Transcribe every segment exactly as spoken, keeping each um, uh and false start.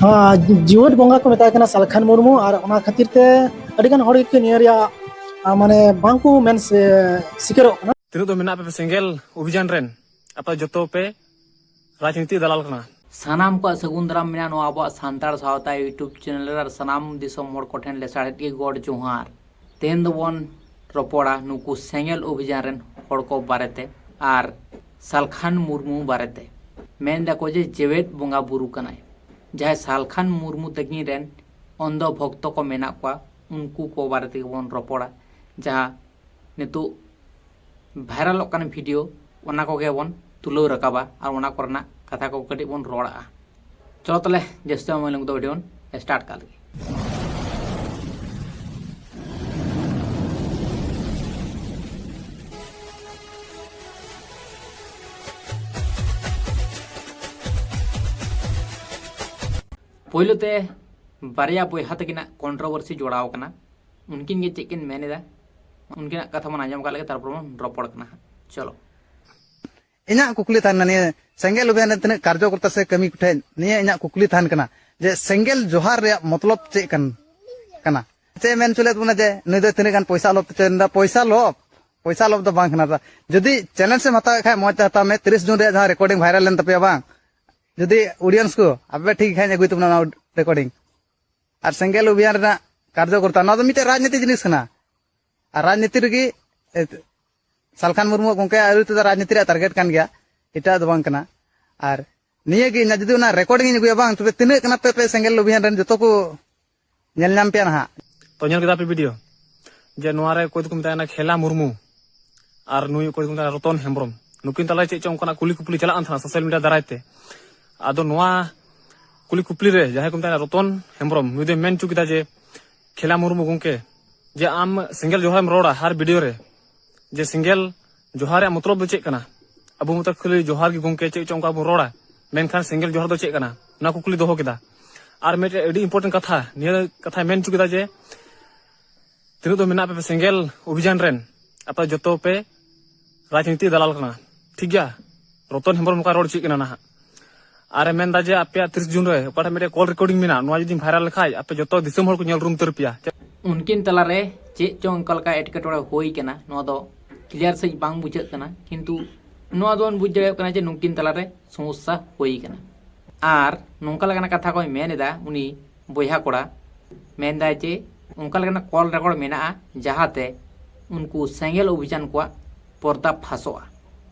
ᱦᱮᱸ, ᱡᱤᱣᱮᱫ ᱵᱚᱸᱜᱟ ᱠᱚ ᱢᱮᱛᱟᱭ ᱠᱟᱱᱟ ᱥᱟᱞᱠᱷᱟᱱ ᱢᱩᱨᱢᱩ, ᱟᱨ ᱚᱱᱟ ᱠᱷᱟᱹᱛᱤᱨ ᱛᱮ ᱟᱹᱰᱤ ᱜᱟᱱ ᱦᱚᱲ ᱜᱮ ᱱᱤᱭᱟᱹ ᱨᱮᱭᱟᱜ, ᱟ, ᱢᱟᱱᱮ ᱵᱟᱝ ᱠᱚ ᱢᱮᱱ ᱥᱮ-, ᱥᱤᱠᱟᱹᱨᱚᱜ ᱠᱟᱱᱟ᱾ ᱛᱤᱱᱟᱹᱜ ᱫᱚ ᱢᱮᱱᱟᱜ ᱯᱮ ᱥᱮᱸᱜᱮᱞ ᱚᱵᱷᱤᱡᱟᱱ ᱨᱮᱱ? ᱟᱯᱮ ᱡᱚᱛᱚ ᱯᱮ ᱨᱟᱡᱽᱱᱤᱛᱤ ᱫᱟᱞᱟᱞ ᱠᱟᱱᱟ᱾ ᱥᱟᱱᱟᱢ ᱠᱚᱣᱟᱜ ᱥᱟᱹᱜᱩᱱ ᱫᱟᱨᱟᱢ ᱢᱮᱱᱟᱜᱼᱟ ᱱᱚᱣᱟ ᱟᱵᱚᱣᱟᱜ ᱥᱟᱱᱛᱟᱲ ᱥᱟᱶᱛᱟ YouTube channel ᱨᱮ, ᱟᱨ ᱥᱟᱱᱟᱢ ᱫᱤᱥᱚᱢ ᱦᱚᱲ ᱠᱚᱴᱷᱮᱱ ᱞᱮᱥᱟᱲᱦᱮᱫ ᱜᱮ ᱜᱚᱰ ᱡᱚᱦᱟᱨ᱾ ᱛᱮᱦᱮᱧ ᱫᱚᱵᱚᱱ ᱨᱚᱯᱚᱲᱟ ᱱᱩᱠᱩ ᱥᱮᱸᱜᱮᱞ ᱚᱵᱷᱤᱡᱟᱱ ᱨᱮᱱ ᱦᱚᱲ ᱠᱚ ᱵᱟᱨᱮᱛᱮ ᱟᱨ ᱥᱟᱞᱠᱷᱟᱱ ᱢᱩᱨᱢᱩ ᱵᱟᱨᱮᱛᱮ᱾ ᱢᱮᱱ ᱫᱟᱠᱚ ᱡᱮ ᱡᱮᱣᱮᱫ ᱵᱚᱸᱜᱟ ᱵᱩᱨᱩ ᱠᱟᱱᱟᱭ᱾ ᱡᱟᱦᱟᱸᱭ ᱥᱟᱞᱠᱷᱟᱱ ᱢᱩᱨᱢᱩ ᱛᱟᱹᱠᱤᱱ ᱨᱮᱱ ᱚᱱᱫᱷᱚ ᱵᱷᱚᱠᱛᱚ ᱠᱚ ᱢᱮᱱᱟᱜ ᱠᱚᱣᱟ, ᱩᱱᱠᱩ ᱠᱚ ᱵᱟᱨᱮ ᱛᱮᱜᱮ ᱵᱚᱱ ᱨᱚᱯᱚᱲᱟ᱾ ᱡᱟᱦᱟᱸ ᱱᱤᱛᱚᱜ ᱵᱷᱟᱭᱨᱟᱞᱚᱜ ᱠᱟᱱ ᱵᱷᱤᱰᱤᱭᱳ, ᱚᱱᱟ ᱠᱚᱜᱮ ᱵᱚᱱ ᱛᱩᱞᱟᱹᱣ ᱨᱟᱠᱟᱵᱟ ᱟᱨ ᱚᱱᱟ ᱠᱚᱨᱮᱱᱟᱜ ᱠᱟᱛᱷᱟ ᱠᱚ ᱠᱟᱹᱴᱤᱡ ᱵᱚᱱ ᱨᱚᱲᱟᱜᱼᱟ᱾ ᱪᱚᱞᱚ ᱛᱟᱦᱞᱮ, ᱡᱟᱹᱥᱛᱤ ᱵᱟᱝ ᱞᱟᱝ ᱫᱚ ᱵᱷᱤᱰᱤᱭᱳ ᱵᱚᱱ ᱥᱴᱟᱨᱴ ᱠᱟᱜ ᱞᱮᱜᱮ᱾ ᱯᱳᱭᱞᱳ ᱛᱮ ᱵᱟᱨᱭᱟ ᱵᱚᱭᱦᱟ ᱛᱟᱹᱠᱤᱱᱟᱜ ᱠᱚᱱᱴᱨᱳᱵᱷᱟᱨᱥᱤ ᱡᱚᱲᱟᱣ ᱠᱟᱱᱟ, ᱩᱱᱠᱤᱱ ᱜᱮ ᱪᱮᱫ ᱠᱤᱱ ᱢᱮᱱ ᱮᱫᱟ, ᱩᱱᱠᱤᱱᱟᱜ ᱠᱟᱛᱷᱟ ᱵᱚᱱ ᱟᱸᱡᱚᱢ ᱠᱟᱜ ᱞᱮᱜᱮ, ᱛᱟᱨᱯᱚᱨ ᱵᱚᱱ ᱨᱚᱯᱚᱲ ᱠᱟᱱᱟ ᱦᱟᱸᱜ᱾ ᱪᱚᱞᱚ᱾ ᱤᱧᱟᱹᱜ ᱠᱩᱠᱞᱤ ᱛᱟᱦᱮᱱᱟ, ᱱᱤᱭᱟᱹ ᱥᱮᱸᱜᱮᱞ ᱚᱵᱷᱤᱭᱟᱱ ᱨᱮ ᱛᱤᱱᱟᱹᱜ ᱠᱟᱨᱡᱚᱠᱚᱨᱛᱟ ᱥᱮ ᱠᱟᱹᱢᱤ ᱠᱚᱴᱷᱮᱱ ᱱᱤᱭᱟᱹ ᱤᱧᱟᱹᱜ ᱠᱩᱠᱞᱤ ᱛᱟᱦᱮᱱ ᱠᱟᱱᱟ ᱡᱮ ᱥᱮᱸᱜᱮᱞ ᱡᱚᱦᱟᱨ ᱨᱮᱭᱟᱜ ᱢᱚᱛᱞᱚᱵ ᱪᱮᱫ ᱠᱟᱱ ᱠᱟᱱᱟ? ᱪᱮᱫ ᱮ ᱢᱮᱱ ᱦᱚᱪᱚ ᱞᱮᱫ ᱵᱚᱱᱟ ᱡᱮ ᱱᱩᱭ ᱫᱚ ᱛᱤᱱᱟᱹᱜ ᱜᱟᱱ ᱯᱚᱭᱥᱟ ᱞᱚᱵ ᱛᱮ ᱪᱮᱫ ᱮ ᱢᱮᱱᱫᱟ? ᱯᱚᱭᱥᱟ ᱞᱚᱵ, ᱯᱚᱭᱥᱟ ᱞᱚᱵ ᱫᱚ ᱵᱟᱝ ᱠᱟᱱᱟ᱾ ᱡᱩᱫᱤ ᱪᱮᱞᱮᱧᱡᱽ ᱮᱢ ᱦᱟᱛᱟᱣᱮᱫ ᱠᱷᱟᱱ ᱢᱚᱡᱽ ᱛᱮ ᱦᱟᱛᱟᱣ ᱢᱮ, ᱛᱤᱨᱤᱥ ᱡᱩᱱ ᱨᱮᱭᱟᱜ ᱡᱟᱦᱟᱸ ᱨᱮᱠᱚᱨᱰᱤᱝ ᱵᱷᱟᱭᱨᱟᱞ ᱞᱮᱱ ᱛᱟᱯᱮᱭᱟ ᱵᱟᱝ, ᱡᱩᱫᱤ ᱚᱰᱤᱭᱮᱱᱥ ᱠᱚ ᱟᱯᱮ ᱴᱷᱤᱠ ᱠᱷᱟᱱ ᱟᱹᱜᱩᱭ ᱛᱟᱵᱚᱱᱟ ᱚᱱᱟ ᱨᱮᱠᱚᱨᱰᱤᱝ᱾ ᱟᱨ ᱥᱮᱸᱜᱮᱞ ᱚᱵᱷᱤᱭᱟᱱ ᱨᱮᱱᱟᱜ ᱠᱟᱨᱡᱚᱠᱚᱨᱛᱟ, ᱱᱚᱣᱟ ᱫᱚ ᱢᱤᱫᱴᱮᱱ ᱨᱟᱡᱽᱱᱤᱛᱤ ᱡᱤᱱᱤᱥ ᱠᱟᱱᱟ᱾ ᱟᱨ ᱨᱟᱡᱽᱱᱤᱛᱤ ᱨᱮᱜᱮ, ᱮ, ᱥᱟᱞᱠᱷᱟᱱ ᱢᱩᱨᱢᱩ ᱜᱚᱢᱠᱮ ᱟᱹᱭᱩᱨ ᱛᱮᱫᱚ ᱨᱟᱡᱽᱱᱤᱛᱤ ᱨᱮᱭᱟᱜ ᱴᱟᱨᱜᱮᱴ ᱠᱟᱱ ᱜᱮᱭᱟ, ᱮᱴᱟᱜ ᱫᱚ ᱵᱟᱝ ᱠᱟᱱᱟ᱾ ᱟᱨ ᱱᱤᱭᱟᱹ ᱜᱮ ᱤᱧᱟᱹᱜ, ᱡᱩᱫᱤ ᱚᱱᱟ ᱨᱮᱠᱚᱨᱰᱤᱝ ᱤᱧ ᱟᱹᱜᱩᱭᱟ ᱵᱟᱝ, ᱛᱚᱵᱮ ᱛᱤᱱᱟᱹᱜ ᱠᱟᱱᱟ ᱯᱮ, ᱯᱮ ᱥᱮᱸᱜᱮᱞ ᱚᱵᱷᱤᱭᱟᱱ ᱨᱮᱱ ᱡᱚᱛᱚ ᱠᱚ ᱧᱮᱞ ᱧᱟᱢ ᱯᱮᱭᱟ ᱱᱟᱦᱟᱜ᱾ ᱛᱚ ᱧᱮᱞ ᱠᱮᱫᱟ ᱯᱮ ᱵᱷᱤᱰᱤᱭᱳ ᱡᱮ ᱱᱚᱣᱟ ᱨᱮ ᱚᱠᱚᱭ ᱫᱚᱠᱚ ᱢᱮᱛᱟᱭ ᱠᱟᱱᱟ ᱠᱷᱮᱞᱟ ᱢᱩᱨᱢᱩ ᱟᱨ ᱱᱩᱭ ᱚᱠᱚᱭ ᱫᱚᱠᱚ ᱢᱮᱛᱟᱭ ᱠᱟᱱᱟ ᱨᱚᱛᱚᱱ ᱦᱮᱢᱵᱨᱚᱢ, ᱱᱩᱠᱤᱱ ᱛᱟᱞᱟᱨᱮ ᱪᱮᱫ ᱪᱚᱝ ᱚᱱᱠᱟᱱᱟᱜ ᱠᱩᱞᱤ ᱠᱩᱯᱞᱤ ᱪᱟᱞᱟᱜ ᱠᱟᱱ ᱛᱟᱦᱮᱱᱟ ᱥᱳᱥᱟᱞ ᱢᱤᱰᱤᱭᱟ ᱫᱟᱨᱟᱭ ᱛᱮ᱾ ᱟᱫᱚ ᱱᱚᱣᱟ ᱠᱩᱞᱤ ᱠᱩᱯᱞᱤ ᱨᱮ ᱡᱟᱦᱟᱸᱭ ᱠᱚ ᱢᱮᱛᱟᱭ ᱠᱟᱱᱟ ᱨᱚᱛᱚᱱ ᱦᱮᱢᱵᱨᱚᱢ, ᱱᱩᱭ ᱫᱚᱭ ᱢᱮᱱ ᱦᱚᱪᱚ ᱠᱮᱫᱟ ᱡᱮ ᱠᱷᱮᱞᱟ ᱢᱩᱨᱢᱩ ᱜᱚᱢᱠᱮ, ᱡᱮ ᱟᱢ ᱥᱮᱸᱜᱮᱞ ᱡᱚᱦᱟᱨᱮᱢ ᱨᱚᱲᱟ ᱦᱟᱨ ᱵᱷᱤᱰᱤᱭᱳ ᱨᱮ, ᱡᱮ ᱥᱮᱸᱜᱮᱞ ᱡᱚᱦᱟᱨ ᱨᱮᱭᱟᱜ ᱢᱚᱛᱞᱚᱵ ᱫᱚ ᱪᱮᱫ ᱠᱟᱱᱟ? ᱟᱵᱚ ᱢᱚᱛᱚ ᱠᱷᱟᱹᱞᱤ ᱡᱚᱦᱟᱨ ᱜᱮ ᱜᱚᱢᱠᱮ ᱪᱮᱫ ᱪᱚᱝ ᱚᱱᱠᱟ ᱵᱚᱱ ᱨᱚᱲᱟ, ᱢᱮᱱᱠᱷᱟᱱ ᱥᱮᱸᱜᱮᱞ ᱡᱚᱦᱟᱨ ᱫᱚ ᱪᱮᱫ ᱠᱟᱱᱟ? ᱚᱱᱟ ᱠᱩᱠᱞᱤ ᱫᱚᱦᱚ ᱠᱮᱫᱟ᱾ ᱟᱨ ᱢᱤᱫᱴᱮᱡ ᱟᱹᱰᱤ ᱤᱢᱯᱚᱨᱴᱮᱱᱴ ᱠᱟᱛᱷᱟ, ᱱᱤᱭᱟᱹ ᱠᱟᱛᱷᱟᱭ ᱢᱮᱱ ᱦᱚᱪᱚ ᱠᱮᱫᱟ ᱡᱮ ᱛᱤᱱᱟᱹᱜ ᱫᱚ ᱢᱮᱱᱟᱜ ᱯᱮ ᱥᱮᱸᱜᱮᱞ ᱚᱵᱷᱤᱡᱟᱱ ᱨᱮᱱ, ᱟᱯᱮ ᱡᱚᱛᱚ ᱯᱮ ᱨᱟᱡᱽᱱᱤᱛᱤ ᱫᱟᱞᱟᱞ ᱠᱟᱱᱟ, ᱴᱷᱤᱠ ᱜᱮᱭᱟ? ᱨᱚᱛᱚᱱ ᱦᱮᱢᱵᱨᱚᱢ ᱱᱚᱝᱠᱟ ᱨᱚᱲ ᱦᱚᱪᱚᱭᱮᱫ ᱠᱟᱱᱟ ᱱᱟᱦᱟᱜ᱾ ᱟᱨᱮ ᱢᱮᱱᱫᱟ ᱡᱮ ᱟᱯᱮᱭᱟᱜ ᱛᱤᱨᱤᱥ ᱡᱩᱱ ᱨᱮ ᱚᱠᱟᱴᱷᱮᱱ ᱢᱤᱫᱴᱮᱱ ᱠᱚᱞ ᱨᱮᱠᱚᱨᱰᱤᱝ ᱢᱮᱱᱟᱜᱼᱟ, ᱱᱚᱣᱟ ᱡᱩᱫᱤᱢ ᱵᱷᱟᱭᱨᱟᱞ ᱞᱮᱠᱷᱟᱡ ᱟᱯᱮ ᱡᱚᱛᱚ ᱫᱤᱥᱚᱢ ᱦᱚᱲ ᱠᱚ ᱧᱮᱞ ᱨᱩᱢ ᱩᱛᱟᱹᱨ ᱯᱮᱭᱟ᱾ ᱩᱱᱠᱤᱱ ᱛᱟᱞᱟᱨᱮ ᱪᱮᱫ ᱪᱚᱝ ᱚᱱᱠᱟ ᱞᱮᱠᱟ ᱮᱴᱠᱮᱴᱚᱬᱮ ᱦᱩᱭ ᱠᱟᱱᱟ, ᱱᱚᱣᱟ ᱫᱚ ᱠᱞᱤᱭᱟᱨ ᱥᱟᱺᱦᱤᱡ ᱵᱟᱝ ᱵᱩᱡᱷᱟᱹᱜ ᱠᱟᱱᱟ, ᱠᱤᱱᱛᱩ ᱱᱚᱣᱟ ᱫᱚᱵᱚᱱ ᱵᱩᱡᱽ ᱫᱟᱲᱮᱭᱟᱜ ᱠᱟᱱᱟ ᱡᱮ ᱱᱩᱠᱤᱱ ᱛᱟᱞᱟᱨᱮ ᱥᱚᱢᱚᱥᱥᱟ ᱦᱩᱭ ᱠᱟᱱᱟ᱾ ᱟᱨ ᱱᱚᱝᱠᱟ ᱞᱮᱠᱟᱱᱟᱜ ᱠᱟᱛᱷᱟ ᱠᱚᱭ ᱢᱮᱱ ᱮᱫᱟ ᱩᱱᱤ ᱵᱚᱭᱦᱟ ᱠᱚᱲᱟ, ᱢᱮᱱᱫᱟᱭ ᱡᱮ ᱚᱱᱠᱟ ᱞᱮᱠᱟᱱᱟᱜ ᱠᱚᱞ ᱨᱮᱠᱚᱨᱰ ᱢᱮᱱᱟᱜᱼᱟ ᱡᱟᱦᱟᱸᱛᱮ ᱩᱱᱠᱩ ᱥᱮᱸᱜᱮᱞ ᱚᱵᱷᱤᱡᱟᱱ ᱠᱚᱣᱟᱜ ᱯᱚᱨᱫᱟ ᱯᱷᱟᱥᱚᱜᱼᱟ᱾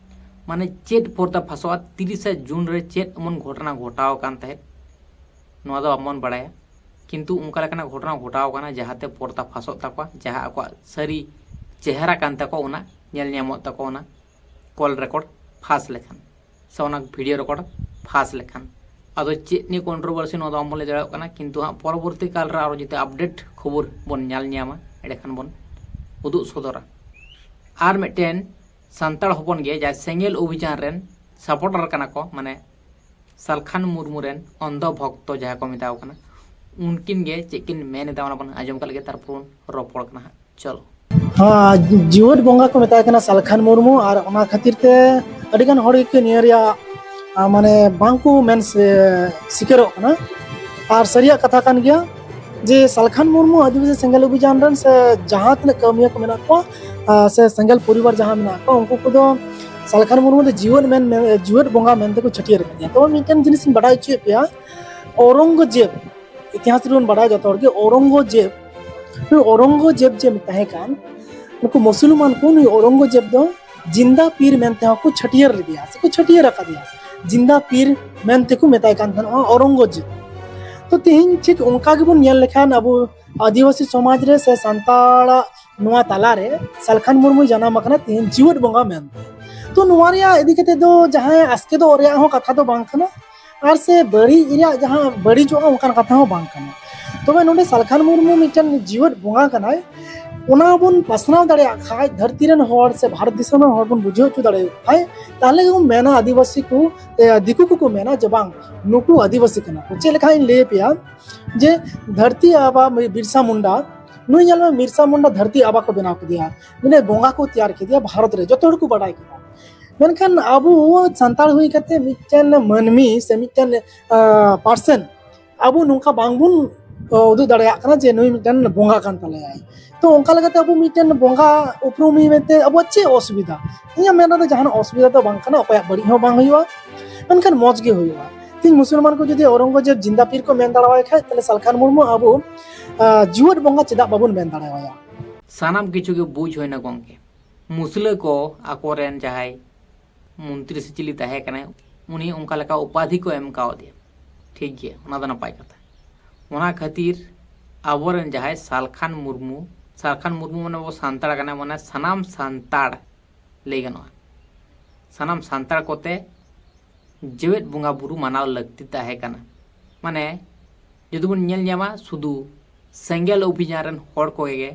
ᱢᱟᱱᱮ ᱪᱮᱫ ᱯᱚᱨᱫᱟ ᱯᱷᱟᱥᱚᱜᱼᱟ? ᱛᱤᱨᱤᱥᱟ ᱡᱩᱱ ᱨᱮ ᱪᱮᱫ ᱮᱢᱚᱱ ᱜᱷᱚᱴᱚᱱᱟ ᱜᱷᱚᱴᱟᱣ ᱟᱠᱟᱱ ᱛᱟᱦᱮᱸᱫ, ᱱᱚᱣᱟ ᱫᱚ ᱵᱟᱵᱚᱱ ᱵᱟᱲᱟᱭᱟ, ᱠᱤᱱᱛᱩ ᱚᱱᱠᱟ ᱞᱮᱠᱟᱱᱟᱜ ᱜᱷᱚᱴᱚᱱᱟ ᱜᱷᱚᱴᱟᱣ ᱟᱠᱟᱱᱟ ᱡᱟᱦᱟᱸᱛᱮ ᱯᱚᱨᱫᱟ ᱯᱷᱟᱥᱚᱜ ᱛᱟᱠᱚᱣᱟ, ᱡᱟᱦᱟᱸ ᱟᱠᱚᱣᱟᱜ ᱥᱟᱹᱨᱤ ᱪᱮᱦᱨᱟ ᱠᱟᱱ ᱛᱟᱠᱚᱣᱟ ᱚᱱᱟ ᱧᱮᱞ ᱧᱟᱢᱚᱜ ᱛᱟᱠᱚᱣᱟ, ᱚᱱᱟ ᱠᱚᱞ ᱨᱮᱠᱚᱨᱰ ᱯᱷᱟᱥ ᱞᱮᱠᱷᱟᱱ ᱥᱮ ᱚᱱᱟ ᱵᱷᱤᱰᱤᱭᱳ ᱨᱮᱠᱚᱨᱰ ᱯᱷᱟᱥ ᱞᱮᱠᱷᱟᱱ᱾ ᱟᱫᱚ ᱪᱮᱫ ᱱᱤᱭᱮ ᱠᱚᱱᱴᱨᱳᱵᱷᱟᱨᱥᱤ, ᱱᱚᱣᱟ ᱫᱚ ᱵᱟᱝᱵᱚᱱ ᱞᱟᱹᱭ ᱫᱟᱲᱮᱭᱟᱜ ᱠᱟᱱᱟ, ᱠᱤᱱᱛᱩ ᱦᱟᱸᱜ ᱯᱚᱨᱚᱵᱚᱨᱛᱤ ᱠᱟᱞ ᱨᱮ ᱟᱨᱚ ᱡᱩᱫᱤ ᱟᱯᱰᱮᱴ ᱠᱷᱚᱵᱚᱨ ᱵᱚᱱ ᱧᱮᱞ ᱧᱟᱢᱟ, ᱮᱸᱰᱮᱠᱷᱟᱱ ᱵᱚᱱ ᱩᱫᱩᱜ ᱥᱚᱫᱚᱨᱟ᱾ ᱟᱨ ᱢᱤᱫᱴᱮᱱ ᱥᱟᱱᱛᱟᱲ ᱦᱚᱯᱚᱱ ᱜᱮ ᱡᱟᱦᱟᱸᱭ ᱥᱮᱸᱜᱮᱞ ᱚᱵᱷᱤᱡᱟᱱ ᱨᱮᱱ ᱥᱟᱯᱳᱨᱴᱟᱨ ᱠᱟᱱᱟ ᱠᱚ, ᱢᱟᱱᱮ ᱥᱟᱞᱠᱷᱟᱱ ᱢᱩᱨᱢᱩ ᱨᱮᱱ ᱚᱱᱫᱷᱚ ᱵᱷᱚᱠᱛᱚ ᱡᱟᱦᱟᱸ ᱠᱚ ᱢᱮᱛᱟᱣ ᱠᱟᱱᱟ, ᱩᱱᱠᱤᱱ ᱜᱮ ᱪᱮᱫ ᱠᱤᱱ ᱢᱮᱱ ᱮᱫᱟ ᱚᱱᱟ ᱵᱚᱱ ᱟᱸᱡᱚᱢ ᱠᱟᱜ ᱞᱮᱜᱮ, ᱛᱟᱨᱯᱚᱨ ᱵᱚᱱ ᱨᱚᱯᱚᱲ ᱠᱟᱱᱟ ᱦᱟᱸᱜ᱾ ᱪᱚᱞᱚ᱾ ᱦᱮᱸ, ᱡᱤᱣᱮᱫ ᱵᱚᱸᱜᱟ ᱠᱚ ᱢᱮᱛᱟᱭ ᱠᱟᱱᱟ ᱥᱟᱞᱠᱷᱟᱱ ᱢᱩᱨᱢᱩ, ᱟᱨ ᱚᱱᱟ ᱠᱷᱟᱹᱛᱤᱨ ᱛᱮ ᱟᱹᱰᱤᱜᱟᱱ ᱦᱚᱲ ᱜᱮᱠᱚ ᱱᱤᱭᱟᱹ ᱨᱮᱭᱟᱜ, ᱟ, ᱢᱟᱱᱮ ᱵᱟᱝᱠᱚ ᱢᱮᱱ ᱥᱮ-, ᱥᱤᱠᱟᱹᱨᱚᱜ ᱠᱟᱱᱟ᱾ ᱟᱨ ᱥᱟᱹᱨᱤᱭᱟᱜ ᱠᱟᱛᱷᱟ ᱠᱟᱱ ᱜᱮᱭᱟ ᱡᱮ ᱥᱟᱞᱠᱷᱟᱱ ᱢᱩᱨᱢᱩ ᱟᱹᱫᱤᱵᱟᱹᱥᱤ ᱥᱮᱸᱜᱮᱞ ᱚᱵᱷᱤᱡᱟᱱ ᱨᱮᱱ ᱥᱮ ᱡᱟᱦᱟᱸ ᱛᱤᱱᱟᱹᱜ ᱠᱟᱹᱢᱤᱭᱟᱹ ᱠᱚ ᱢᱮᱱᱟᱜ ᱠᱚᱣᱟ, ᱟ, ᱥᱮ ᱥᱮᱸᱜᱮᱞ ᱯᱚᱨᱤᱵᱟᱨ ᱡᱟᱦᱟᱸ ᱢᱮᱱᱟᱜ ᱠᱚᱣᱟ, ᱩᱱᱠᱩ ᱠᱚᱫᱚ ᱥᱟᱞᱠᱷᱟᱱ ᱢᱩᱨᱢᱩ ᱫᱚ ᱡᱤᱣᱮᱫ ᱢᱮᱱ, ᱢᱮᱱ, ᱡᱤᱣᱮᱫ ᱵᱚᱸᱜᱟ ᱢᱮᱱᱛᱮ ᱠᱚ ᱪᱷᱟᱹᱴᱭᱟᱹᱨ ᱟᱠᱟᱫᱮᱭᱟ᱾ ᱛᱚᱵᱮ ᱢᱤᱫᱴᱮᱱ ᱡᱤᱱᱤᱥ ᱤᱧ ᱵᱟᱰᱟᱭ ᱦᱚᱪᱚᱭᱮᱫ ᱯᱮᱭᱟ, ᱚᱨᱚᱝᱜᱚᱡᱮᱵ, ᱤᱛᱤᱦᱟᱥ ᱨᱮᱵᱚᱱ ᱵᱟᱰᱟᱭᱟ ᱡᱚᱛᱚ ᱦᱚᱲ ᱜᱮ, ᱚᱨᱚᱝᱜᱚᱡᱮᱵ, ᱱᱩᱭ ᱚᱨᱚᱝᱜᱚᱡᱮᱵ ᱡᱮ ᱛᱟᱦᱮᱸ ᱠᱟᱱ, ᱱᱩᱠᱩ ᱢᱩᱥᱚᱞᱢᱟᱱ ᱠᱚ ᱱᱩᱭ ᱚᱨᱚᱝᱜᱚᱡᱮᱵ ᱫᱚ ᱡᱤᱱᱫᱟ ᱯᱤᱨ ᱢᱮᱱᱛᱮ ᱦᱚᱸ ᱠᱚ ᱪᱷᱟᱹᱴᱭᱟᱹᱨ ᱞᱮᱫᱮᱭᱟ, ᱥᱮ ᱠᱚ ᱪᱷᱟᱹᱴᱭᱟᱹᱨ ᱟᱠᱟᱫᱮᱭᱟ᱾ ᱡᱤᱱᱫᱟ ᱯᱤᱨ ᱢᱮᱱᱛᱮ ᱠᱚ ᱢᱮᱛᱟᱭ ᱠᱟᱱ ᱛᱟᱦᱮᱱᱟ ᱚᱨᱚᱝᱜᱚᱡᱮᱵ᱾ ᱛᱚ ᱛᱮᱦᱮᱧ ᱴᱷᱤᱠ ᱚᱱᱠᱟ ᱜᱮᱵᱚᱱ ᱧᱮᱞ ᱞᱮᱠᱷᱟᱱ ᱟᱵᱚ ᱟᱹᱫᱤᱵᱟᱹᱥᱤ ᱥᱚᱢᱟᱡᱽ ᱨᱮ ᱥᱮ ᱥᱟᱱᱛᱟᱲᱟᱜ ᱱᱚᱣᱟ ᱛᱟᱞᱟᱨᱮ ᱥᱟᱞᱠᱷᱟᱱ ᱢᱩᱨᱢᱩᱭ ᱡᱟᱱᱟᱢ ᱟᱠᱟᱱᱟ ᱛᱮᱦᱮᱧ ᱡᱤᱣᱮᱫ ᱵᱚᱸᱜᱟ ᱢᱮᱱᱛᱮ᱾ ᱛᱚ ᱱᱚᱣᱟ ᱨᱮᱭᱟᱜ ᱤᱫᱤ ᱠᱟᱛᱮ ᱫᱚ ᱡᱟᱦᱟᱸᱭ ᱟᱥᱠᱮᱛᱚᱜ ᱨᱮᱭᱟᱜ ᱦᱚᱸ ᱠᱟᱛᱷᱟ ᱫᱚ ᱵᱟᱝ ᱠᱟᱱᱟ, ᱟᱨ ᱥᱮ ᱵᱟᱹᱲᱤᱡ ᱨᱮᱭᱟᱜ ᱡᱟᱦᱟᱸ ᱵᱟᱹᱲᱤᱡᱚᱜᱼᱟ ᱚᱱᱠᱟᱱ ᱠᱟᱛᱷᱟ ᱦᱚᱸ ᱵᱟᱝ ᱠᱟᱱᱟ᱾ ᱛᱚᱵᱮ ᱱᱚᱰᱮ ᱥᱟᱞᱠᱷᱟᱱ ᱢᱩᱨᱢᱩ ᱢᱤᱫᱴᱮᱱ ᱡᱤᱣᱮᱫ ᱵᱚᱸᱜᱟ ᱠᱟᱱᱟᱭ, ᱚᱱᱟ ᱵᱚᱱ ᱯᱟᱥᱱᱟᱣ ᱫᱟᱲᱮᱭᱟᱜ ᱠᱷᱟᱡ, ᱫᱷᱟᱹᱨᱛᱤ ᱨᱮᱱ ᱦᱚᱲ ᱥᱮ ᱵᱷᱟᱨᱚᱛ ᱫᱤᱥᱚᱢ ᱨᱮᱱ ᱦᱚᱲ ᱵᱚᱱ ᱵᱩᱡᱷᱟᱹᱣ ᱦᱚᱪᱚ ᱫᱟᱲᱮᱭᱟᱠᱚ ᱠᱷᱟᱡ, ᱛᱟᱦᱞᱮ ᱜᱮᱵᱚᱱ ᱢᱮᱱᱟ ᱟᱹᱫᱤᱵᱟᱹᱥᱤ ᱠᱚ, ᱮ, ᱫᱤᱠᱩ ᱠᱚᱠᱚ ᱢᱮᱱᱟ ᱡᱮ ᱵᱟᱝ, ᱱᱩᱠᱩ ᱟᱹᱫᱤᱵᱟᱹᱥᱤ ᱠᱟᱱᱟ ᱠᱚ᱾ ᱪᱮᱫ ᱞᱮᱠᱟ ᱤᱧ ᱞᱟᱹᱭ ᱟᱯᱮᱭᱟ ᱡᱮ ᱫᱷᱟᱹᱨᱛᱤ ᱟᱵᱟ ᱵᱤᱨᱥᱟ ᱢᱩᱱᱰᱟ, ᱱᱩᱭ ᱧᱮᱞ ᱢᱮ, ᱵᱤᱨᱥᱟ ᱢᱩᱱᱰᱟ ᱫᱷᱟᱹᱨᱛᱤ ᱟᱵᱟ ᱠᱚ ᱵᱮᱱᱟᱣ ᱠᱮᱫᱮᱭᱟ, ᱢᱟᱱᱮ ᱵᱚᱸᱜᱟ ᱠᱚ ᱛᱮᱭᱟᱨ ᱠᱮᱫᱮᱭᱟ ᱵᱷᱟᱨᱚᱛ ᱨᱮ, ᱡᱚᱛᱚ ᱦᱚᱲ ᱠᱚ ᱵᱟᱰᱟᱭ ᱠᱮᱫᱟ᱾ ᱢᱮᱱᱠᱷᱟᱱ ᱟᱵᱚ ᱥᱟᱱᱛᱟᱲ ᱦᱩᱭ ᱠᱟᱛᱮ ᱢᱤᱫᱴᱮᱱ ᱢᱟᱹᱱᱢᱤ ᱥᱮ ᱢᱤᱫᱴᱮᱱ ᱯᱟᱨᱥᱚᱱ ᱟᱵᱚ ᱱᱚᱝᱠᱟ ᱵᱟᱝᱵᱚᱱ ᱩᱫᱩᱜ ᱫᱟᱲᱮᱭᱟᱜ ᱠᱟᱱᱟ ᱡᱮ ᱱᱩᱭ ᱢᱤᱫᱴᱮᱱ ᱵᱚᱸᱜᱟ ᱠᱟᱱ ᱛᱟᱞᱮᱭᱟᱭ᱾ ᱛᱚ ᱚᱱᱠᱟ ᱞᱮᱠᱟᱛᱮ ᱟᱵᱚ ᱢᱤᱫᱴᱮᱱ ᱵᱚᱸᱜᱟ ᱩᱯᱨᱩᱢ ᱢᱮᱱᱛᱮ ᱟᱵᱚᱣᱟᱜ ᱪᱮᱫ ᱚᱥᱩᱵᱤᱫᱷᱟ? ᱤᱧᱟᱹᱜ ᱢᱮᱱ ᱨᱮᱫᱚ ᱡᱟᱦᱟᱱᱟᱜ ᱚᱥᱩᱵᱤᱫᱷᱟ ᱫᱚ ᱵᱟᱝ ᱠᱟᱱᱟ, ᱚᱠᱚᱭᱟᱜ ᱵᱟᱹᱲᱤᱡ ᱦᱚᱸ ᱵᱟᱝ ᱦᱩᱭᱩᱜᱼᱟ, ᱢᱮᱱᱠᱷᱟᱱ ᱢᱚᱡᱽ ᱜᱮ ᱦᱩᱭᱩᱜᱼᱟ᱾ ᱛᱤᱦᱤᱧ ᱢᱩᱥᱚᱞᱢᱟᱱ ᱠᱚ ᱡᱩᱫᱤ ᱚᱣᱨᱚᱝᱜᱚᱡᱮᱵ ᱡᱤᱱᱫᱟ ᱯᱤᱨ ᱠᱚ ᱢᱮᱱ ᱫᱟᱲᱮᱣᱟᱭ ᱠᱷᱟᱡ, ᱛᱟᱦᱞᱮ ᱥᱟᱞᱠᱷᱟᱱ ᱢᱩᱨᱢᱩ ᱟᱵᱚ ᱡᱤᱣᱮᱫ ᱵᱚᱸᱜᱟ ᱪᱮᱫᱟᱜ ᱵᱟᱵᱚᱱ ᱢᱮᱱ ᱫᱟᱲᱮᱣᱟᱭᱟ? ᱥᱟᱱᱟᱢ ᱠᱤᱪᱷᱩ ᱜᱮ ᱵᱩᱡᱽ ᱦᱩᱭᱱᱟ ᱜᱚᱢᱠᱮ᱾ ᱢᱩᱥᱞᱟᱹ ᱠᱚ ᱟᱠᱚᱨᱮᱱ ᱡᱟᱦᱟᱸᱭ ᱢᱚᱱᱛᱨᱤ ᱥᱮ ᱪᱤᱞᱤ ᱛᱟᱦᱮᱸ ᱠᱟᱱᱟᱭ, ᱩᱱᱤ ᱚᱱᱠᱟ ᱞᱮᱠᱟ ᱩᱯᱟᱫᱷᱤ ᱠᱚ ᱮᱢ ᱠᱟᱣᱫᱮᱭᱟ᱾ ᱴᱷᱤᱠ ᱜᱮᱭᱟ, ᱚᱱᱟ ᱫᱚ ᱱᱟᱯᱟᱭ ᱠᱟᱛᱷᱟ᱾ ᱚᱱᱟ ᱠᱷᱟᱹᱛᱤᱨ ᱟᱵᱚᱨᱮᱱ ᱡᱟᱦᱟᱸᱭ ᱥᱟᱞᱠᱷᱟᱱ ᱢᱩᱨᱢᱩ, ᱥᱟᱞᱠᱷᱟᱱ ᱢᱩᱨᱢᱩ ᱢᱟᱱᱮ ᱟᱵᱚ ᱥᱟᱱᱛᱟᱲ ᱠᱟᱱᱟᱭ, ᱢᱟᱱᱮ ᱥᱟᱱᱟᱢ ᱥᱟᱱᱛᱟᱲ ᱞᱟᱹᱭ ᱜᱟᱱᱚᱜᱼᱟ, ᱥᱟᱱᱟᱢ ᱥᱟᱱᱛᱟᱲ ᱠᱚᱛᱮ ᱡᱮᱣᱮᱫ ᱵᱚᱸᱜᱟ ᱵᱩᱨᱩ ᱢᱟᱱᱟᱣ ᱞᱟᱹᱠᱛᱤ ᱛᱟᱦᱮᱸ ᱠᱟᱱᱟ᱾ ᱢᱟᱱᱮ ᱡᱩᱫᱤ ᱵᱚᱱ ᱧᱮᱞ ᱧᱟᱢᱟ, ᱥᱩᱫᱷᱩ ᱥᱮᱸᱜᱮᱞ ᱚᱵᱷᱤᱡᱟᱱ ᱨᱮᱱ ᱦᱚᱲ ᱠᱚᱜᱮ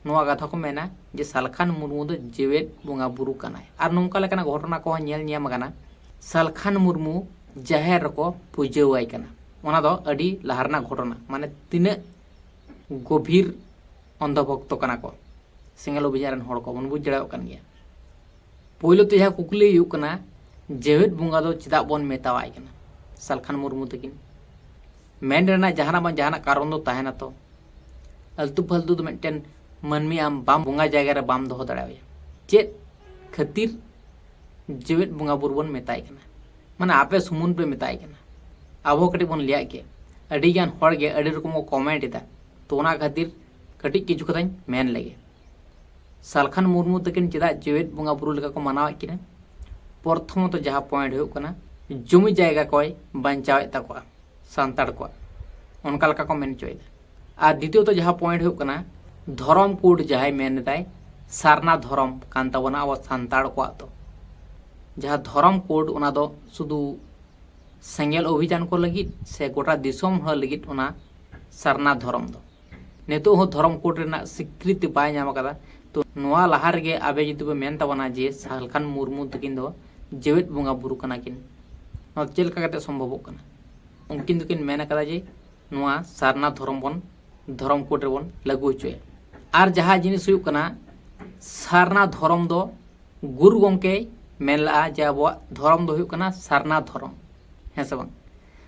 ᱱᱚᱣᱟ ᱠᱟᱛᱷᱟ ᱠᱚ ᱢᱮᱱᱟ ᱡᱮ ᱥᱟᱞᱠᱷᱟᱱ ᱢᱩᱨᱢᱩ ᱫᱚ ᱡᱮᱣᱮᱫ ᱵᱚᱸᱜᱟ ᱵᱩᱨᱩ ᱠᱟᱱᱟᱭ᱾ ᱟᱨ ᱱᱚᱝᱠᱟ ᱞᱮᱠᱟᱱᱟᱜ ᱜᱷᱚᱴᱚᱱᱟ ᱠᱚᱦᱚᱸ ᱧᱮᱞ ᱧᱟᱢ ᱟᱠᱟᱱᱟ, ᱥᱟᱞᱠᱷᱟᱱ ᱢᱩᱨᱢᱩ ᱡᱟᱦᱮᱨ ᱨᱮᱠᱚ ᱯᱩᱡᱟᱹᱣᱟᱭ ᱠᱟᱱᱟ᱾ ᱚᱱᱟ ᱫᱚ ᱟᱹᱰᱤ ᱞᱟᱦᱟ ᱨᱮᱱᱟᱜ ᱜᱷᱚᱴᱚᱱᱟ, ᱢᱟᱱᱮ ᱛᱤᱱᱟᱹᱜ ᱜᱚᱵᱷᱤᱨ ᱚᱱᱫᱷᱚ ᱵᱷᱚᱠᱛᱚ ᱠᱟᱱᱟ ᱠᱚ ᱥᱮᱸᱜᱮᱞ ᱚᱵᱷᱤᱡᱟᱱ ᱨᱮᱱ ᱦᱚᱲ ᱠᱚ, ᱵᱚᱱ ᱵᱩᱡᱽ ᱫᱟᱲᱮᱭᱟᱜ ᱠᱟᱱ ᱜᱮᱭᱟ᱾ ᱯᱳᱭᱞᱳ ᱛᱮ ᱡᱟᱦᱟᱸ ᱠᱩᱠᱞᱤ ᱦᱩᱭᱩᱜ ᱠᱟᱱᱟ, ᱡᱮᱣᱮᱫ ᱵᱚᱸᱜᱟ ᱫᱚ ᱪᱮᱫᱟᱜ ᱵᱚᱱ ᱢᱮᱛᱟᱣᱟᱭ ᱠᱟᱱᱟ ᱥᱟᱞᱠᱷᱟᱱ ᱢᱩᱨᱢᱩ ᱛᱟᱹᱠᱤᱱ? ᱢᱮᱱ ᱨᱮᱱᱟᱜ ᱡᱟᱦᱟᱱᱟᱜ ᱵᱟᱝ ᱡᱟᱦᱟᱱᱟᱜ ᱠᱟᱨᱚᱱ ᱫᱚ ᱛᱟᱦᱮᱱᱟ ᱛᱚ᱾ ᱟᱞᱛᱩ ᱯᱷᱟᱞᱛᱩ ᱫᱚ ᱢᱤᱫᱴᱮᱱ ᱢᱟᱹᱱᱢᱤ ᱟᱢ ᱵᱟᱢ ᱵᱚᱸᱜᱟ ᱡᱟᱭᱜᱟ ᱨᱮ ᱵᱟᱢ ᱫᱚᱦᱚ ᱫᱟᱲᱮᱣᱟᱭᱟ᱾ ᱪᱮᱫ ᱠᱷᱟᱹᱛᱤᱨ ᱡᱮᱣᱮᱫ ᱵᱚᱸᱜᱟ ᱵᱩᱨᱩ ᱵᱚᱱ ᱢᱮᱛᱟᱭ ᱠᱟᱱᱟ? ᱢᱟᱱᱮ ᱟᱯᱮ ᱥᱩᱢᱩᱱ ᱯᱮ ᱢᱮᱛᱟᱭ ᱠᱟᱱᱟ, ᱟᱵᱚ ᱠᱟᱹᱴᱤᱡ ᱵᱚᱱ ᱞᱟᱹᱭᱟᱜ ᱜᱮ᱾ ᱟᱹᱰᱤ ᱜᱟᱱ ᱦᱚᱲ ᱜᱮ ᱟᱹᱰᱤ ᱨᱚᱠᱚᱢ ᱠᱚ ᱠᱚᱢᱮᱱᱴ ᱮᱫᱟ, ᱛᱚ ᱚᱱᱟ ᱠᱷᱟᱹᱛᱤᱨ ᱠᱟᱹᱴᱤᱡ ᱠᱤᱪᱷᱩ ᱠᱟᱛᱷᱟᱧ ᱢᱮᱱ ᱞᱮᱜᱮ᱾ ᱥᱟᱞᱠᱷᱟᱱ ᱢᱩᱨᱢᱩ ᱛᱟᱹᱠᱤᱱ ᱪᱮᱫᱟᱜ ᱡᱮᱣᱮᱫ ᱵᱚᱸᱜᱟ ᱵᱩᱨᱩ ᱞᱮᱠᱟ ᱠᱚ ᱢᱟᱱᱟᱣᱮᱫ ᱠᱤᱱᱟ? ᱯᱨᱚᱛᱷᱚᱢᱚᱛᱚ ᱡᱟᱦᱟᱸ ᱯᱚᱭᱮᱱᱴ ᱦᱩᱭᱩᱜ ᱠᱟᱱᱟ, ᱡᱚᱢᱤ ᱡᱟᱭᱜᱟ ᱠᱚᱭ ᱵᱟᱧᱪᱟᱣᱮᱫ ᱛᱟᱠᱚᱣᱟ ᱥᱟᱱᱛᱟᱲ ᱠᱚᱣᱟᱜ, ᱚᱱᱠᱟ ᱞᱮᱠᱟ ᱠᱚ ᱢᱮᱱ ᱦᱚᱪᱚᱭᱮᱫᱟ᱾ ᱟᱨ ᱫᱤᱛᱤᱭᱚᱛᱚ ᱡᱟᱦᱟᱸ ᱯᱚᱭᱮᱱᱴ ᱦᱩᱭᱩᱜ ᱠᱟᱱᱟ, ᱫᱷᱚᱨᱚᱢ ᱠᱳᱰ ᱡᱟᱦᱟᱸᱭ ᱢᱮᱱ ᱮᱫᱟᱭ, ᱥᱟᱨᱱᱟ ᱫᱷᱚᱨᱚᱢ ᱠᱟᱱ ᱛᱟᱵᱚᱱᱟ ᱟᱵᱚ ᱥᱟᱱᱛᱟᱲ ᱠᱚᱣᱟᱜ ᱫᱚ᱾ ᱡᱟᱦᱟᱸ ᱫᱷᱚᱨᱚᱢ ᱠᱳᱰ, ᱚᱱᱟ ᱫᱚ ᱥᱩᱫᱷᱩ ᱥᱮᱸᱜᱮᱞ ᱚᱵᱷᱤᱡᱟᱱ ᱠᱚ ᱞᱟᱹᱜᱤᱫ ᱥᱮ ᱜᱚᱴᱟ ᱫᱤᱥᱚᱢ ᱦᱚᱲ ᱞᱟᱹᱜᱤᱫ ᱚᱱᱟ ᱥᱟᱨᱱᱟ ᱫᱷᱚᱨᱚᱢ ᱫᱚ? ᱱᱤᱛᱚᱜ ᱦᱚᱸ ᱫᱷᱚᱨᱚᱢ ᱠᱳᱰ ᱨᱮᱱᱟᱜ ᱥᱤᱠᱨᱤᱛᱤ ᱵᱟᱭ ᱧᱟᱢ ᱟᱠᱟᱫᱟ᱾ ᱛᱚ ᱱᱚᱣᱟ ᱞᱟᱦᱟ ᱨᱮᱜᱮ ᱟᱵᱮ ᱡᱩᱫᱤ ᱯᱮ ᱢᱮᱱ ᱛᱟᱵᱚᱱᱟ ᱡᱮ ᱥᱟᱞᱠᱷᱟᱱ ᱢᱩᱨᱢᱩ ᱛᱟᱹᱠᱤᱱ ᱫᱚ ᱡᱮᱣᱮᱫ ᱵᱚᱸᱜᱟ ᱵᱩᱨᱩ ᱠᱟᱱᱟ ᱠᱤᱱ, ᱱᱚᱣᱟ ᱫᱚ ᱪᱮᱫ ᱞᱮᱠᱟ ᱠᱟᱛᱮ ᱥᱚᱢᱵᱷᱚᱵᱚᱜ ᱠᱟᱱᱟ? ᱩᱱᱠᱤᱱ ᱫᱚᱠᱤᱱ ᱢᱮᱱ ᱟᱠᱟᱫᱟ ᱡᱮ ᱱᱚᱣᱟ ᱥᱟᱨᱱᱟ ᱫᱷᱚᱨᱚᱢ ᱵᱚᱱ, ᱫᱷᱚᱨᱚᱢ ᱠᱳᱰ ᱨᱮᱵᱚᱱ ᱞᱟᱹᱜᱩ ᱦᱚᱪᱚᱭᱟ᱾ ᱟᱨ ᱡᱟᱦᱟᱸ ᱡᱤᱱᱤᱥ ᱦᱩᱭᱩᱜ ᱠᱟᱱᱟ, ᱥᱟᱨᱱᱟ ᱫᱷᱚᱨᱚᱢ ᱫᱚ ᱜᱩᱨᱩ ᱜᱚᱢᱠᱮᱭ ᱢᱮᱱ ᱞᱟᱜᱼᱟ ᱡᱮ ᱟᱵᱚᱣᱟᱜ ᱫᱷᱚᱨᱚᱢ ᱫᱚ ᱦᱩᱭᱩᱜ ᱠᱟᱱᱟ ᱥᱟᱨᱱᱟ ᱫᱷᱚᱨᱚᱢ, ᱦᱮᱸ ᱥᱮ ᱵᱟᱝ?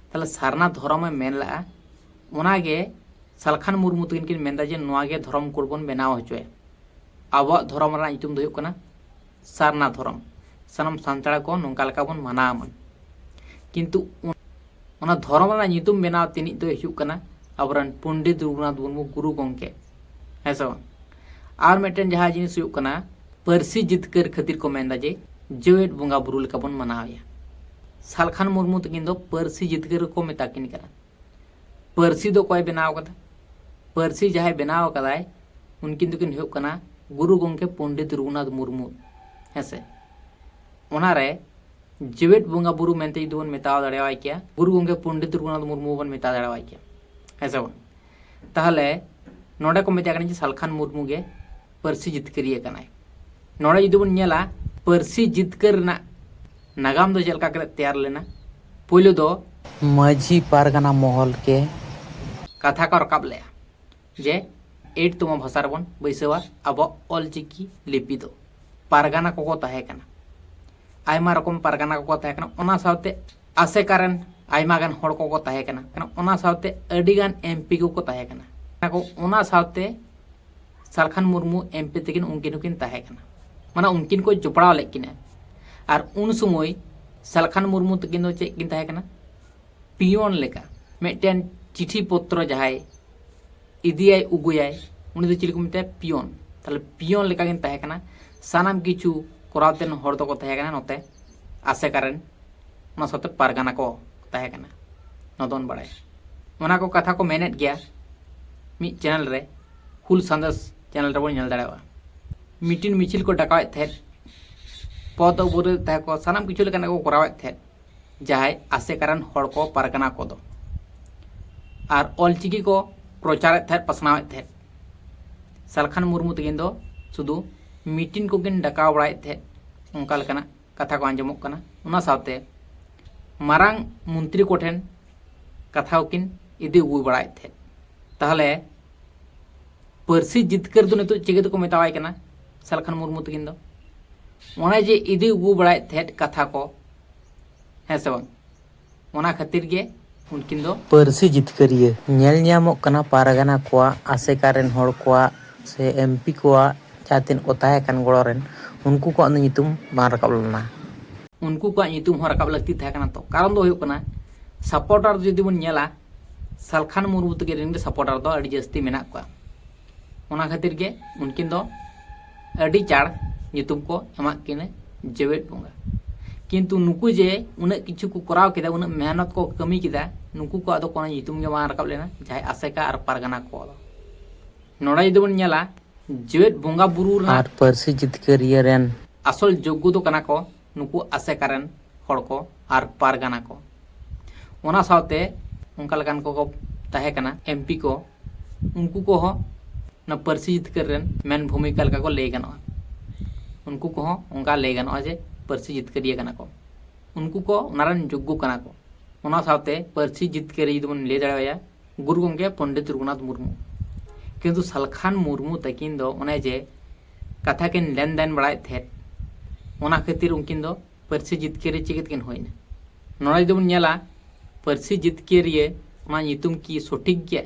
ᱛᱟᱦᱚᱞᱮ ᱥᱟᱨᱱᱟ ᱫᱷᱚᱨᱚᱢᱮ ᱢᱮᱱ ᱞᱟᱜᱼᱟ, ᱚᱱᱟᱜᱮ ᱥᱟᱞᱠᱷᱟᱱ ᱢᱩᱨᱢᱩ ᱛᱟᱹᱠᱤᱱ ᱠᱤᱱ ᱢᱮᱱᱫᱟ ᱡᱮ ᱱᱚᱣᱟ ᱜᱮ ᱫᱷᱚᱨᱚᱢ ᱠᱳᱰ ᱵᱚᱱ ᱵᱮᱱᱟᱣ ᱦᱚᱪᱚᱭᱟ᱾ ᱟᱵᱚᱣᱟᱜ ᱫᱷᱚᱨᱚᱢ ᱨᱮᱱᱟᱜ ᱧᱩᱛᱩᱢ ᱫᱚ ᱦᱩᱭᱩᱜ ᱠᱟᱱᱟ ᱥᱟᱨᱱᱟ ᱫᱷᱚᱨᱚᱢ, ᱥᱟᱱᱟᱢ ᱥᱟᱱᱛᱟᱲ ᱠᱚ ᱱᱚᱝᱠᱟ ᱞᱮᱠᱟ ᱵᱚᱱ ᱢᱟᱱᱟᱣ ᱢᱟ᱾ ᱠᱤᱱᱛᱩ ᱚᱱᱟ ᱫᱷᱚᱨᱚᱢ ᱨᱮᱱᱟᱜ ᱧᱩᱛᱩᱢ ᱵᱮᱱᱟᱣ ᱛᱤᱱᱤᱡ ᱫᱚᱭ ᱦᱩᱭᱩᱜ ᱠᱟᱱᱟ ᱟᱵᱚᱨᱮᱱ ᱯᱚᱱᱰᱤᱛ ᱨᱚᱜᱷᱩᱱᱟᱛᱷ ᱢᱩᱨᱢᱩ ᱜᱩᱨᱩ ᱜᱚᱢᱠᱮ, ᱦᱮᱸ ᱥᱮ ᱵᱟᱝ? ᱟᱨ ᱢᱤᱫᱴᱮᱱ ᱡᱟᱦᱟᱸ ᱡᱤᱱᱤᱥ ᱦᱩᱭᱩᱜ ᱠᱟᱱᱟ, ᱯᱟᱹᱨᱥᱤ ᱡᱤᱛᱠᱟᱹᱨ ᱠᱷᱟᱹᱛᱤᱨ ᱠᱚ ᱢᱮᱱᱫᱟ ᱡᱮ ᱡᱮᱣᱮᱫ ᱵᱚᱸᱜᱟ ᱵᱩᱨᱩ ᱞᱮᱠᱟ ᱵᱚᱱ ᱢᱟᱱᱟᱣᱮᱭᱟ᱾ ᱥᱟᱞᱠᱷᱟᱱ ᱢᱩᱨᱢᱩ ᱛᱟᱹᱠᱤᱱ ᱫᱚ ᱯᱟᱹᱨᱥᱤ ᱡᱤᱛᱠᱟᱹᱨ ᱠᱚ ᱢᱮᱛᱟ ᱠᱤᱱ ᱠᱟᱱᱟ᱾ ᱯᱟᱹᱨᱥᱤ ᱫᱚ ᱚᱠᱚᱭ ᱵᱮᱱᱟᱣ ᱠᱟᱫᱟ? ᱯᱟᱹᱨᱥᱤ ᱡᱟᱦᱟᱸᱭ ᱵᱮᱱᱟᱣ ᱠᱟᱫᱟᱭ, ᱩᱱᱠᱤᱱ ᱫᱚᱠᱤᱱ ᱦᱩᱭᱩᱜ ᱠᱟᱱᱟ ᱜᱩᱨᱩ ᱜᱚᱢᱠᱮ ᱯᱚᱱᱰᱤᱛ ᱨᱚᱜᱷᱩᱱᱟᱛᱷ ᱢᱩᱨᱢᱩ, ᱦᱮᱸᱥᱮ? ᱚᱱᱟᱨᱮ ᱡᱮᱣᱮᱫ ᱵᱚᱸᱜᱟ ᱵᱩᱨᱩ ᱢᱮᱱᱛᱮ ᱡᱩᱫᱤ ᱵᱚᱱ ᱢᱮᱛᱟᱣ ᱫᱟᱲᱮᱣᱟᱭ ᱠᱮᱭᱟ, ᱜᱩᱨᱩ ᱜᱚᱢᱠᱮ ᱯᱚᱱᱰᱤᱛ ᱨᱚᱜᱷᱩᱱᱟᱛᱷ ᱢᱩᱨᱢᱩ ᱵᱚᱱ ᱢᱮᱛᱟᱣ ᱫᱟᱲᱮᱣᱟᱭ ᱠᱮᱭᱟ, ᱦᱮᱸ ᱥᱮ ᱵᱟᱝ? ᱛᱟᱦᱚᱞᱮ ᱱᱚᱰᱮ ᱠᱚ ᱢᱮᱛᱟᱜ ᱠᱟᱱᱟ ᱡᱮ ᱥᱟᱞᱠᱷᱟᱱ ᱢᱩᱨᱢᱩ ᱜᱮ ᱯᱟᱹᱨᱥᱤ ᱡᱤᱛᱠᱟᱹᱨᱤᱭᱟᱹ ᱠᱟᱱᱟᱭ᱾ ᱱᱚᱰᱮ ᱡᱩᱫᱤ ᱵᱚᱱ ᱧᱮᱞᱟ, ᱯᱟᱹᱨᱥᱤ ᱡᱤᱛᱠᱟᱹᱨ ᱨᱮᱱᱟᱜ ᱱᱟᱜᱟᱢ ᱫᱚ ᱪᱮᱫ ᱞᱮᱠᱟ ᱠᱟᱛᱮ ᱛᱮᱭᱟᱨ ᱞᱮᱱᱟ? ᱯᱳᱭᱞᱳ ᱫᱚ ᱢᱟᱹᱡᱷᱤ ᱯᱟᱨᱜᱟᱱᱟ ᱢᱚᱦᱚᱞ ᱜᱮ ᱠᱟᱛᱷᱟ ᱠᱚ ᱨᱟᱠᱟᱵ ᱞᱮᱫᱼᱟ ᱡᱮ ᱮᱴ ᱛᱚᱢᱚ ᱵᱷᱟᱥᱟ ᱨᱮᱵᱚᱱ ᱵᱟᱹᱭᱥᱟᱹᱣᱟ ᱟᱵᱚᱣᱟᱜ ᱚᱞᱪᱤᱠᱤ ᱞᱤᱯᱤ ᱫᱚ᱾ ᱯᱟᱨᱜᱟᱱᱟ ᱠᱚᱠᱚ ᱛᱟᱦᱮᱸ ᱠᱟᱱᱟ, ᱟᱭᱢᱟ ᱨᱚᱠᱚᱢ ᱯᱟᱨᱜᱟᱱᱟ ᱠᱚᱠᱚ ᱛᱟᱦᱮᱸ ᱠᱟᱱᱟ, ᱚᱱᱟ ᱥᱟᱶᱛᱮ ᱟᱥᱮᱠᱟ ᱨᱮᱱ ᱟᱭᱢᱟ ᱜᱟᱱ ᱦᱚᱲ ᱠᱚᱠᱚ ᱛᱟᱦᱮᱸ ᱠᱟᱱᱟ, ᱚᱱᱟ ᱥᱟᱶᱛᱮ ᱟᱹᱰᱤ ᱜᱟᱱ ᱮᱢ ᱯᱤ ᱠᱚᱠᱚ ᱛᱟᱦᱮᱸ ᱠᱟᱱᱟ᱾ ᱚᱱᱟ ᱥᱟᱶᱛᱮ ᱥᱟᱞᱠᱷᱟᱱ ᱢᱩᱨᱢᱩ ᱮᱢ ᱯᱤ ᱛᱟᱹᱠᱤᱱ ᱩᱱᱠᱤᱱ ᱦᱚᱸᱠᱤᱱ ᱛᱟᱦᱮᱸ ᱠᱟᱱᱟ, ᱢᱟᱱᱮ ᱩᱱᱠᱤᱱ ᱠᱚ ᱡᱚᱯᱲᱟᱣ ᱞᱮᱫ ᱠᱤᱱᱟ᱾ ᱟᱨ ᱩᱱ ᱥᱚᱢᱚᱭ ᱥᱟᱞᱠᱷᱟᱱ ᱢᱩᱨᱢᱩ ᱛᱟᱹᱠᱤᱱ ᱫᱚ ᱪᱮᱫ ᱠᱤᱱ ᱛᱟᱦᱮᱸ ᱠᱟᱱᱟ? ᱯᱤᱭᱚᱱ ᱞᱮᱠᱟ᱾ ᱢᱤᱫᱴᱮᱱ ᱪᱤᱴᱷᱤ ᱯᱚᱛᱨᱚ ᱡᱟᱦᱟᱸᱭ ᱤᱫᱤᱭᱟᱭ ᱩᱜᱩᱭᱟᱭ, ᱩᱱᱤ ᱫᱚ ᱪᱤᱞᱤ ᱠᱚ ᱢᱮᱛᱟᱭᱟ? ᱯᱤᱭᱚᱱ᱾ ᱛᱟᱦᱞᱮ ᱯᱤᱭᱚᱱ ᱞᱮᱠᱟ ᱠᱤᱱ ᱛᱟᱦᱮᱸ ᱠᱟᱱᱟ᱾ ᱥᱟᱱᱟᱢ ᱠᱤᱪᱷᱩ ᱠᱚᱨᱟᱣ ᱛᱮᱱ ᱦᱚᱲ ᱫᱚᱠᱚ ᱛᱟᱦᱮᱸ ᱠᱟᱱᱟ ᱱᱚᱛᱮ ᱟᱥᱮᱠᱟ ᱨᱮᱱ, ᱚᱱᱟ ᱥᱟᱶᱛᱮ ᱯᱟᱨᱜᱟᱱᱟ ᱠᱚ ᱛᱟᱦᱮᱸ ᱠᱟᱱᱟ᱾ ᱱᱚᱣᱟ ᱫᱚᱵᱚᱱ ᱵᱟᱲᱟᱭᱟ᱾ ᱚᱱᱟ ᱠᱚ ᱠᱟᱛᱷᱟ ᱠᱚ ᱢᱮᱱᱮᱫ ᱜᱮᱭᱟ ᱢᱤᱫ ᱪᱮᱱᱮᱞ ᱨᱮ, ᱦᱩᱞ ᱥᱟᱸᱫᱮᱥ ᱪᱮᱱᱮᱞ ᱨᱮᱵᱚᱱ ᱧᱮᱞ ᱫᱟᱲᱮᱭᱟᱜᱼᱟ᱾ ᱢᱤᱴᱤᱝ ᱢᱤᱪᱷᱤᱞ ᱠᱚ ᱰᱟᱠᱟᱣᱮᱫ ᱛᱟᱦᱮᱸᱫ, ᱯᱚᱫ ᱚᱵᱚᱨᱳᱫᱷ ᱛᱟᱦᱮᱸ ᱠᱚ, ᱥᱟᱱᱟᱢ ᱠᱤᱪᱷᱩ ᱞᱮᱠᱟᱱᱟᱜ ᱠᱚ ᱠᱚᱨᱟᱣᱮᱫ ᱛᱟᱦᱮᱸᱫ ᱡᱟᱦᱟᱸᱭ ᱟᱥᱮᱠᱟ ᱨᱮᱱ ᱦᱚᱲ ᱠᱚ, ᱯᱟᱨᱜᱟᱱᱟ ᱠᱚᱫᱚ᱾ ᱟᱨ ᱚᱞᱪᱤᱠᱤ ᱠᱚ ᱯᱨᱚᱪᱟᱨᱮᱫ ᱛᱟᱦᱮᱸᱫ, ᱯᱟᱥᱱᱟᱣᱮᱫ ᱛᱟᱦᱮᱸᱫ᱾ ᱥᱟᱞᱠᱷᱟᱱ ᱢᱩᱨᱢᱩ ᱛᱟᱹᱠᱤᱱ ᱫᱚ ᱥᱩᱫᱷᱩ ᱢᱤᱴᱤᱝ ᱠᱚᱠᱤᱱ ᱰᱟᱠᱟᱣ ᱵᱟᱲᱟᱭᱮᱫ ᱛᱟᱦᱮᱸᱫ, ᱚᱱᱠᱟ ᱞᱮᱠᱟᱱᱟᱜ ᱠᱟᱛᱷᱟ ᱠᱚ ᱟᱸᱡᱚᱢᱚᱜ ᱠᱟᱱᱟ᱾ ᱚᱱᱟ ᱥᱟᱶᱛᱮ ᱢᱟᱨᱟᱝ ᱢᱚᱱᱛᱨᱤ ᱠᱚᱴᱷᱮᱱ ᱠᱟᱛᱷᱟ ᱠᱚᱠᱤᱱ ᱤᱫᱤ ᱟᱹᱜᱩ ᱵᱟᱲᱟᱭᱮᱫ ᱛᱟᱦᱮᱸᱫ᱾ ᱛᱟᱦᱚᱞᱮ ᱯᱟᱹᱨᱥᱤ ᱡᱤᱛᱠᱟᱹᱨ ᱫᱚ ᱱᱤᱛᱚᱜ ᱪᱤᱠᱟᱹ ᱛᱮᱠᱚ ᱢᱮᱛᱟᱣᱟᱭ ᱠᱟᱱᱟ ᱥᱟᱞᱠᱷᱟᱱ ᱢᱩᱨᱢᱩ ᱛᱟᱹᱠᱤᱱ ᱫᱚ? ᱚᱱᱮ ᱡᱮ ᱤᱫᱤ ᱟᱹᱜᱩ ᱵᱟᱲᱟᱭᱮᱫ ᱛᱟᱦᱮᱸᱫ ᱠᱟᱛᱷᱟ ᱠᱚ, ᱦᱮᱸ ᱥᱮ ᱵᱟᱝ? ᱚᱱᱟ ᱠᱷᱟᱹᱛᱤᱨ ᱜᱮ ᱩᱱᱠᱤᱱ ᱫᱚ ᱯᱟᱹᱨᱥᱤ ᱡᱤᱛᱠᱟᱹᱨᱤᱭᱟᱹ ᱧᱮᱞ ᱧᱟᱢᱚᱜ ᱠᱟᱱᱟ ᱯᱟᱨᱜᱟᱱᱟ ᱠᱚᱣᱟᱜ, ᱟᱥᱮᱠᱟ ᱨᱮᱱ ᱦᱚᱲ ᱠᱚᱣᱟᱜ ᱥᱮ ᱮᱢᱯᱤ ᱠᱚᱣᱟᱜ ᱡᱟᱦᱟᱸ ᱛᱤᱱᱟᱹᱜ ᱠᱚ ᱛᱟᱦᱮᱸ ᱠᱟᱱ ᱜᱚᱲᱚ ᱨᱮᱱ, ᱩᱱᱠᱩ ᱠᱚᱣᱟᱜ ᱫᱚ ᱧᱩᱛᱩᱢ ᱵᱟᱝ ᱨᱟᱠᱟᱵ ᱞᱮᱱᱟ᱾ ᱩᱱᱠᱩ ᱠᱚᱣᱟᱜ ᱧᱩᱛᱩᱢ ᱦᱚᱸ ᱨᱟᱠᱟᱵ ᱞᱟᱹᱠᱛᱤ ᱛᱟᱦᱮᱸ ᱠᱟᱱᱟ᱾ ᱛᱚ ᱠᱟᱨᱚᱱ ᱫᱚ ᱦᱩᱭᱩᱜ ᱠᱟᱱᱟ, ᱥᱟᱯᱳᱨᱴᱟᱨ ᱡᱩᱫᱤ ᱵᱚᱱ ᱧᱮᱞᱟ, ᱥᱟᱞᱠᱷᱟᱱ ᱢᱩᱨᱢᱩ ᱛᱟᱹᱠᱤᱱ ᱨᱮᱱ ᱜᱮ ᱥᱟᱯᱳᱨᱴᱟᱨ ᱫᱚ ᱟᱹᱰᱤ ᱡᱟᱹᱥᱛᱤ ᱢᱮᱱᱟᱜ ᱠᱚᱣᱟ᱾ ᱚᱱᱟ ᱠᱷᱟᱹᱛᱤᱨ ᱜᱮ ᱩᱱᱠᱤᱱ ᱫᱚ ᱟᱹᱰᱤ ᱪᱟᱬ ᱧᱩᱛᱩᱢ ᱠᱚ ᱮᱢᱟᱜ ᱠᱤᱱᱟ ᱡᱮᱣᱮᱫ ᱵᱚᱸᱜᱟ᱾ ᱠᱤᱱᱛᱩ ᱱᱩᱠᱩ ᱡᱮ ᱩᱱᱟᱹᱜ ᱠᱤᱪᱷᱩ ᱠᱚ ᱠᱚᱨᱟᱣ ᱠᱮᱫᱟ, ᱩᱱᱟᱹᱜ ᱢᱮᱦᱱᱚᱛ ᱠᱚ ᱠᱟᱹᱢᱤ ᱠᱮᱫᱟ, ᱱᱩᱠᱩ ᱠᱚᱣᱟᱜ ᱫᱚ ᱠᱳᱱᱳ ᱧᱩᱛᱩᱢ ᱜᱮ ᱵᱟᱝ ᱨᱟᱠᱟᱵ ᱞᱮᱱᱟ, ᱡᱟᱦᱟᱸᱭ ᱟᱥᱮᱠᱟ ᱟᱨ ᱯᱟᱨᱜᱟᱱᱟ ᱠᱚ ᱫᱚ᱾ ᱱᱚᱰᱮ ᱡᱩᱫᱤ ᱵᱚᱱ ᱧᱮᱞᱟ, ᱡᱮᱣᱮᱫ ᱵᱚᱸᱜᱟ ᱵᱩᱨᱩ ᱨᱮᱱᱟᱜ ᱟᱨ ᱯᱟᱹᱨᱥᱤ ᱡᱤᱛᱠᱟᱹᱨᱤᱭᱟᱹ ᱨᱮᱱ ᱟᱥᱚᱞ ᱡᱳᱜᱽᱜᱚ ᱫᱚ ᱠᱟᱱᱟ ᱠᱚ ᱱᱩᱠᱩ ᱟᱥᱮᱠᱟ ᱨᱮᱱ ᱦᱚᱲ ᱠᱚ ᱟᱨ ᱯᱟᱨᱜᱟᱱᱟ ᱠᱚ᱾ ᱚᱱᱟ ᱥᱟᱶᱛᱮ ᱚᱱᱠᱟ ᱞᱮᱠᱟᱱ ᱠᱚᱠᱚ ᱛᱟᱦᱮᱸ ᱠᱟᱱᱟ ᱮᱢᱯᱤ ᱠᱚ, ᱩᱱᱠᱩ ᱠᱚᱦᱚᱸ ᱚᱱᱟ ᱯᱟᱹᱨᱥᱤ ᱡᱤᱛᱠᱟᱹᱨ ᱨᱮᱱ ᱢᱮᱱ ᱵᱷᱩᱢᱤᱠᱟ ᱞᱮᱠᱟ ᱠᱚ ᱞᱟᱹᱭ ᱜᱟᱱᱚᱜᱼᱟ᱾ ᱩᱱᱠᱩ ᱠᱚᱦᱚᱸ ᱚᱱᱠᱟ ᱞᱟᱹᱭ ᱜᱟᱱᱚᱜᱼᱟ ᱡᱮ ᱯᱟᱹᱨᱥᱤ ᱡᱤᱛᱠᱟᱹᱨᱤᱭᱟᱹ ᱠᱟᱱᱟ ᱠᱚ᱾ ᱩᱱᱠᱩ ᱠᱚ ᱚᱱᱟ ᱨᱮᱱ ᱡᱳᱜᱽᱜᱚ ᱠᱟᱱᱟ ᱠᱚ᱾ ᱚᱱᱟ ᱥᱟᱶᱛᱮ ᱯᱟᱹᱨᱥᱤ ᱡᱤᱛᱠᱟᱹᱨᱤᱭᱟᱹ ᱡᱩᱫᱤ ᱵᱚᱱ ᱞᱟᱹᱭ ᱫᱟᱲᱮᱣᱟᱭᱟ, ᱜᱩᱨᱩ ᱜᱚᱢᱠᱮ ᱯᱚᱱᱰᱤᱛ ᱨᱚᱜᱷᱩᱱᱟᱛᱷ ᱢᱩᱨᱢᱩ᱾ ᱠᱤᱱᱛᱩ ᱥᱟᱞᱠᱷᱟᱱ ᱢᱩᱨᱢᱩ ᱛᱟᱹᱠᱤᱱ ᱫᱚ ᱚᱱᱮ ᱡᱮ ᱠᱟᱛᱷᱟ ᱠᱤᱱ ᱞᱮᱱᱫᱮᱱ ᱵᱟᱲᱟᱭᱮᱫ ᱛᱟᱦᱮᱸᱫ, ᱚᱱᱟ ᱠᱷᱟᱹᱛᱤᱨ ᱩᱱᱠᱤᱱ ᱫᱚ ᱯᱟᱹᱨᱥᱤ ᱡᱤᱛᱠᱟᱹᱨᱤᱭᱟᱹ ᱪᱤᱠᱟᱹ ᱛᱮᱠᱤᱱ ᱦᱩᱭᱱᱟ? ᱱᱚᱰᱮ ᱡᱩᱫᱤ ᱵᱚᱱ ᱧᱮᱞᱟ, ᱯᱟᱹᱨᱥᱤ ᱡᱤᱛᱠᱟᱹᱨᱤᱭᱟᱹ ᱚᱱᱟ ᱧᱩᱛᱩᱢ ᱠᱤ ᱥᱚᱴᱷᱤᱠ ᱜᱮᱭᱟ?